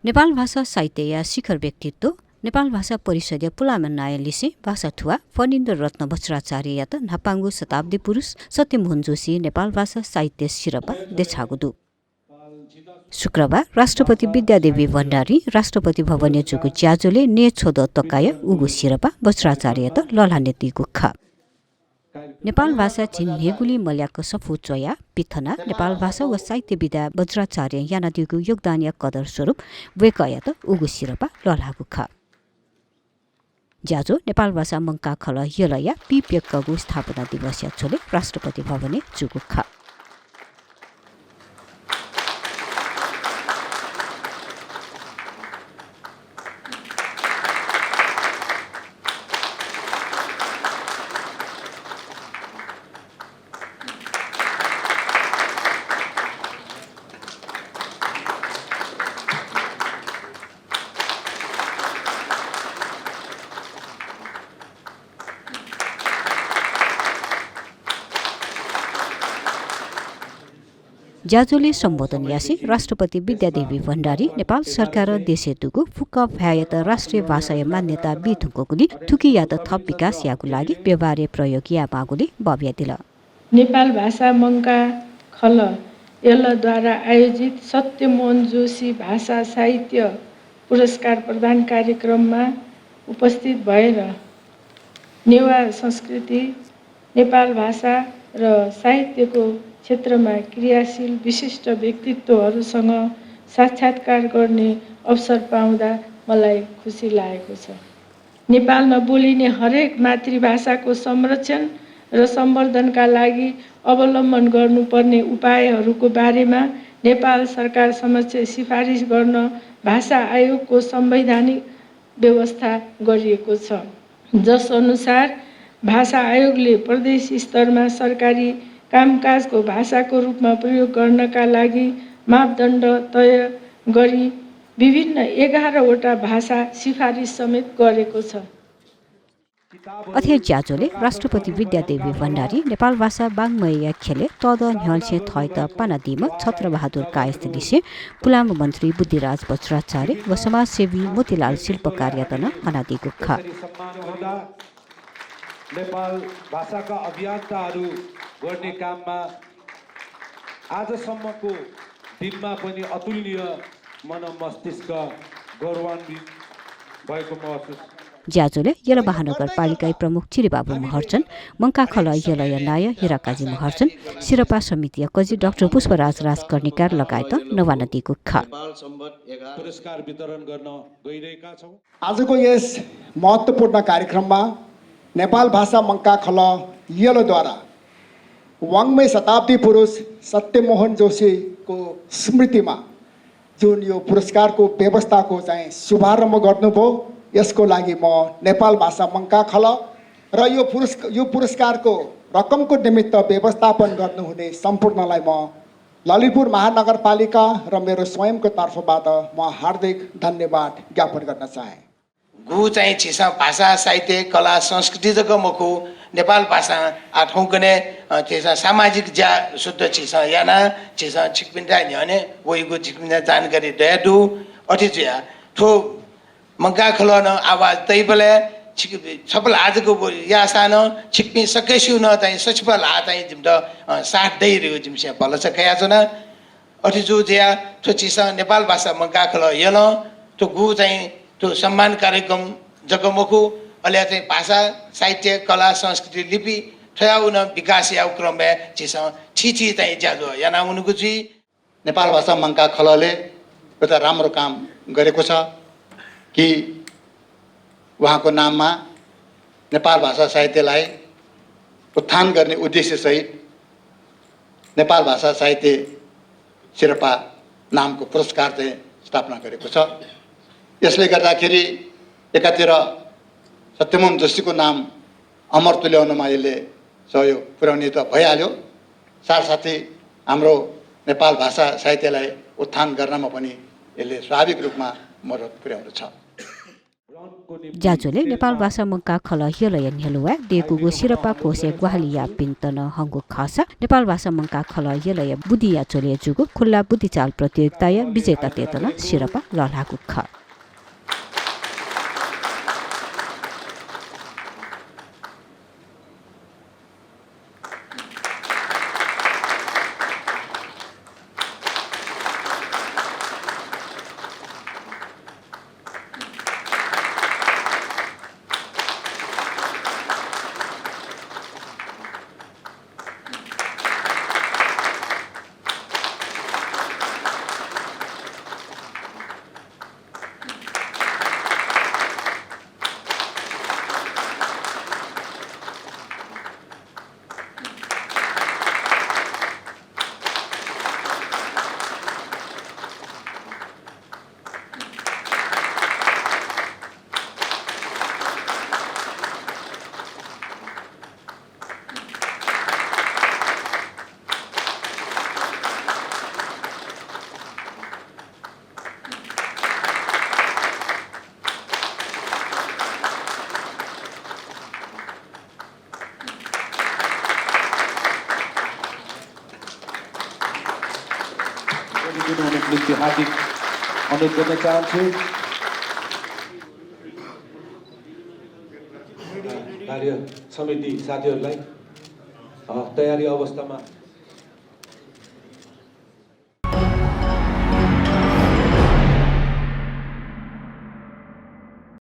नेपाल भाषा साहित्य या शिखर व्यक्तित्व नेपाल भाषा परिषदीय पुलामा नाय लिसे भाषा ठुवा फनिन्द्र रत्न बज्राचार्य या त नापाङ्गु शताब्दी पुरुष सत्यमोहन जोशी नेपाल भाषा साहित्य शिरपा देछागुदु शुक्रबार राष्ट्रपति विद्यादेवी भण्डारी राष्ट्रपति भवन जुगु च्याजोले ने छोद तकाय उगु शिरपा बज्राचार्य त ललानेति गुखा नेपाल भाषा छिन नेगुली मल्याक सफु चोया पिथना नेपाल भाषा व साहित्य विद्या बज्राचार्य यानादिगु योगदान या कदर स्वरूप वेकया त उगु शिरपा ललागुखा ज्याजो नेपाल भाषा मंका खल यलया पिपेकगु स्थापना दिवस या छोले राष्ट्रपति भवने जुगुखा ज्याजोले सम्बोधन यासी राष्ट्रपति विद्यादेवी भण्डारी नेपाल सरकार देशेतुको फुक्क भ्यायत राष्ट्रिय भाषा मान्यता बिथुकोगुली थुकिया त थप विकास यागु लागि व्यवहार्य प्रयोग या मागुली बब्या दिल नेपाल भाषा मंका खल यलद्वारा आयोजित सत्यमोहन जोशी भाषा साहित्य पुरस्कार प्रदान कार्यक्रममा उपस्थित भएर नेवा संस्कृति नेपाल भाषा र साहित्यको क्षेत्रमा क्रियाशील विशिष्ट व्यक्तित्वहरूसँग साक्षात्कार गर्ने अवसर पाउँदा मलाई खुसी लागेको छ। नेपालमा बोलिने हरेक मातृभाषाको संरक्षण र सम्वर्धनका लागि अवलम्बन गर्नुपर्ने उपायहरूको बारेमा नेपाल सरकार समक्ष सिफारिस गर्न भाषा आयोगको संवैधानिक व्यवस्था गरिएको छ, जस अनुसार भाषा आयोगले प्रदेश स्तरमा सरकारी कामकाजको भाषाको रूपमा प्रयोग गर्नका लागि मापदण्ड तय गरी विभिन्न 11वटा भाषा सिफारिस समेत गरेको छ। अध्यक्ष ज्याजोले राष्ट्रपति विद्यादेवी भण्डारी नेपाल भाषा बाङ्मय खेले तद न्याल्छे थय त पानादिम छत्रबहादुर कायस्थलिसे पुलाम मन्त्री बुद्धिराज बज्राचार्य व समाजसेवी मोतीलाल शिल्पकार यातन अनादि गुखा नेपाल भाषाका अभियन्ताहरू गर्ने काममा आजसम्मको दिनमा पनि अतुलनीय मनमस्तिष्क गौरवान्वित भएको महसुस ज्याजोले यल महानगरपालिका प्रमुख चिरीबाबु महर्जन मंकाखल यलय नाय हिराकाजी महर्जन शिरपा समिति कजी डाक्टर पुष्पराज राजकर्णिकार लगायत नवानदीको खा पुरस्कार वितरण गर्न गइरहेका छौं। आजको यस महत्त्वपूर्ण कार्यक्रममा नेपाल भाषा मंका खल यलद्वारा वाङ्मय शताब्दी पुरुष सत्यमोहन जोशीको स्मृतिमा जुन यो पुरस्कारको व्यवस्थाको चाहिँ शुभारम्भ गर्नुभयो, यसको लागि म नेपाल भाषा मंका खल र यो पुरस्कारको रकमको निमित्त व्यवस्थापन गर्नुहुने सम्पूर्णलाई म ललितपुर महानगरपालिका र मेरो स्वयंको तर्फबाट म हार्दिक धन्यवाद ज्ञापन गर्न चाहे। गु चाहिँ छिसा भाषा साहित्य कला संस्कृति जग मखु नेपाल भाषा आठौँकने छिसा सामाजिक ज्या शुद्ध छिसा याना छिसा छिकपिन्दा न्याने वइगु छिकपिन्दा जानकारी दयादु अठिजिया थो मंका खलन आवाज तैबले छपल आजको या सानो छिकपि सकेसु न चाहिँ सचपल आ चाहिँ जिम्द साथ दै रियो जिमसे भल सखया छ न अठिजु ज्या थो छिसा नेपाल भाषा मंका खल यल तो गु चाहिँ तो सम्मान कार्यक्रम जगमखु अहिले चाहिँ भाषा साहित्य कला संस्कृति लिपि ठयाउन विकास या क्रम छिस छिछि चाहिँ ज्याजो याना उनको छि नेपाल भाषा मंका खलले एउटा राम्रो काम गरेको छ कि उहाँको नाममा नेपाल भाषा साहित्यलाई उत्थान गर्ने उद्देश्य सहित नेपाल भाषा साहित्य शिरपा नामको पुरस्कार चाहिँ स्थापना गरेको छ। यसले गर्दाखेरि एकातिर सत्यमोहन जोशीको नाम अमर तुल्याउनमा यसले सहयोग पुर्याउने त भइहाल्यो, साथसाथै हाम्रो नेपाल भाषा साहित्यलाई उत्थान गर्नमा पनि यसले स्वाभाविक रूपमा मद्दत पुर्याउँदछ। ज्याजोले नेपाल भाषा मङ्का खल हिलय हेलुवा देकुगो सिरपा कोसे ग्वालिया पिन्तन हङ्गु खसा नेपाल भाषा मङ्का खल हिलय बुदिया चोले जुगु खुल्ला बुद्धिचाल प्रतियोगिता विजेता तेतन सिरपा लल्हाकु ख हार्दिक अनुरोध गर्न चाहन्छु। कार्य समिति साथीहरूलाई तयारी अवस्थामा